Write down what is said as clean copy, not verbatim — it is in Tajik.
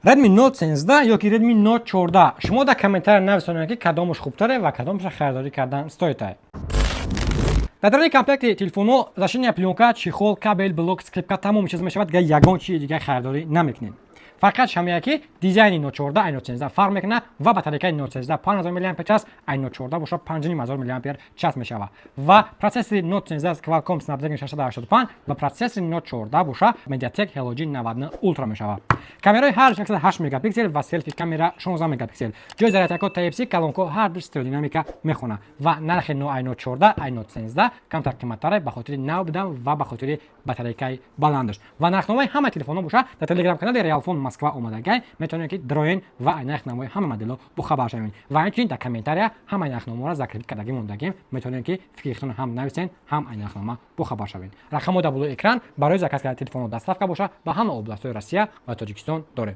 Redmi Note 13 ёки Redmi Note 14? Шумо дар комментария нависонед, ки кадомаш хубтаре ва кадомаша харидорӣ кардан стоит ай. Дар даруни комплекти телефонҳо защитная плёнка, чехол, кабел, блок, скрепка, тамоми чиз мешавад. Дигар ягон чизи дигар харидорӣ намекунед. Фақат ҳамия, ки дизайни Note 14 ай Note 13 фарқ мекунад ва батарейкаи Note 13 5000 мАч, ай Note 14 бошад 5500 мАч мешавад ва процессори Note 13 Qualcomm Snapdragon 685 ва процессори Note 14 боша MediaTek Helio G99 Ultra мешавад. Камераи ҳар 108 мегапиксел ва селфи камера 16 мегапиксел. Ҷои зарядка Type-C, калонко ҳар ду стереодинамика мехонад ва нархи но ай Note 14 ай Note 13 камтар қиматтаре, ба хотири нав будан ва ба хотири батарейкаи баландаш. Ва нархномаи ҳама телефонҳо боша дар телеграм-канали Realphone Москва омадагай, метавонед, ки дроен ва ай нархнамои ҳама моделҳо бохабар шавед. Ва инчунин дар комментария ҳамаи нархномаро закрепить кардагӣ мондагем, метавонед, ки фикри ҳам нависен, ҳам ай нархнома бохабар шавед. Рақамҳо дар болои экран. Барои заказ кардани телефонҳо доставка боша ба ҳама областҳои Россия ва Тоҷикистон дорем.